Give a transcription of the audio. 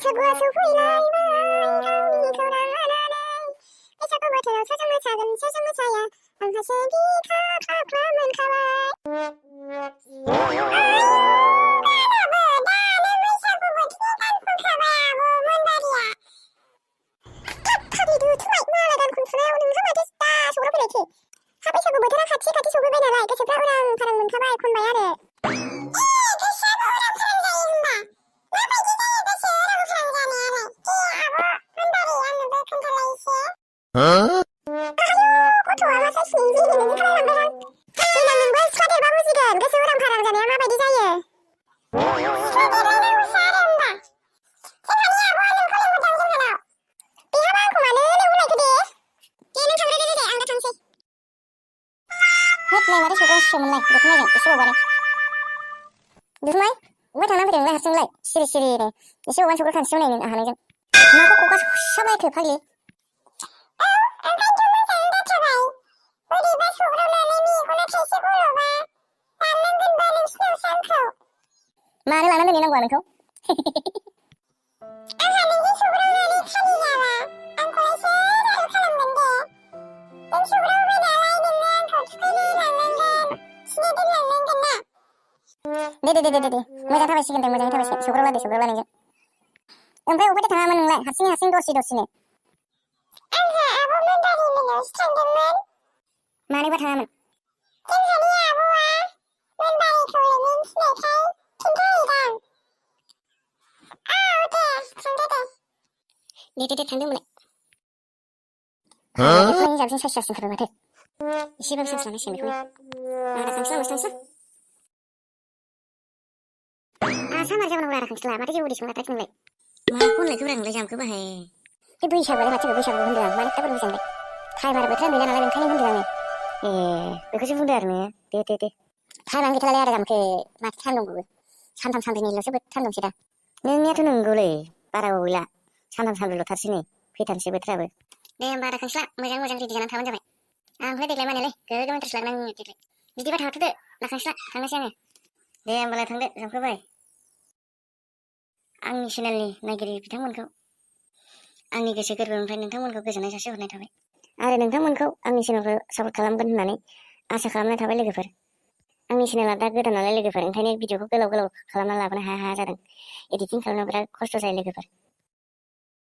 बैसागुआ सफैलायबाय गावनिखौ लानानै बैसागु बोथोराव सोरजों मोसागोन सोरजों मोसाया आंहासो बिखा खाफ्रा बैसागु बोथोरा खाथि खाथि सफैबाय नालाय गोसोफ्रा उरां फारां मोनखाबाय खनबाय आरो गोसोआ उरां फारां जायो होनबा माबायदि जायो गोसो उरां फारां जानायालाय आब' होनबारै आंनोबो खोन्थालाय एसे गथ'आ मा साइसनि बिदिनो खालामलांबाय आं देनां नोंबो सिख्ला देरबा बुजिगोन गोसो उरां फारां जानाया माबायदि जायो सिख्ला देरलायनांगौसो आरो होनबा जोंहानि आब'आ नोंखौ लेंहरदों जोंहानाव बेहाबा आंखौ मानो लेंहरलायखो दे नों थांग्रोदो दे आं दा थांसै हेट नै माथो सौगासिनोमोनलाय बेखौ नायगोन एसे बावबानो बिमाय बबेहाय थांना फैदों नोंलाय हारसिंलाय सिरि सिरिनो एसे बावबानो सौग्राखानोसै नै नों हानायजों माखौ ख'खा सौसाबायखो फाग्लि ओंखायनोथ' मोजाङै दाथाबाय बोरैबा सौग्रावनानै मेगना थाइसे गल'बा दाननांगोनबा नोंसिनावसो आंखौ मानो लाना दोनहैनांगौ नोंखौ आंहा नोंजों सौग्रावनानै खालि जाबा आंखौलायसो रागा खालामगोन दे नों सौग्रावबाय नालाय नोंनो आंखौ थुखैनो लांनांगोन खिनो दोनलांनांगोन ना दे मोजां थाबायसिगोन दे मोजाङै थाबायसिगोन सौग्रावला नोंजों ओमफ्राय अबेहाय थाङामोन नोंलाय हारसिं दसेनो आंहा आब' मोनबारि मोननावसो थांदोंमोन मानोबा थाङामोन जोंहानि आब'आ मोनबारिखौ लिंनो थिननायखाय खिन्थाहैदां औ दे थांदो दे थांदो होनबालाय एफानि जाबजों साइस जासिनथारबाय माथो एसेबाबो साइस लानांसिगोन बेखौनो आदा खांस्ला सामार जाबोनांगौ आदा खांस्ला माथो जेबो उदैसखौ लाथाराखै नोंलाय मा खनलायखो नोंलाय जामखो बाहाय बे बैसागुआलाय माथो बैसागु होनदों आं मानो दाबो मोजांलाय टाइमार बोथोरानो गैला नालाय ओंखायनो होनदों आङो बेखौसो बुंदो आरो नोङो दे टाइमानो गैथारलाय आदा जामखो माथो टाइम दंबावो सानथाम सानब्रैनिल'सो टाइम दंसै दा नोंनियाथ' नंगौलै बारा बाव गैला सानथाम सानब्रैल'थारसै नै फैथारसै बोथोराबो दे होमबा आदा खांस्ला मोजां रेडि जानानै थाबानो जाबाय आंलाय देग्लाय मानियालै गोगोम इन्टारेस्ट लागोन आं देग्लाय बिदिबा थाथ'दो लाखांस्ला थांनोसै आङो दे होमबालाय थांदो जामखोबाय आंनि चेनेलनि नायगिरि बिथांमोनखौ आंनि गोसो गोरबोनिफ्राय नोंथांमोनखौ गोजोननाय जासिहरनाय थाबाय आरो नोंथांमोनखौ आंनि चेनेलखौ सापर्ट खालामगोन होननानै आसा खालामनाय थाबाय लोगोफोर आंनि चेनेला दा गोदान नालाय लोगोफोर ओंखायनो भिडिअखौ गोलाव खालामना लाबोनो हाया जादों एडिटिं खालामनो बिराद खस्थ' जायो लोगोफोर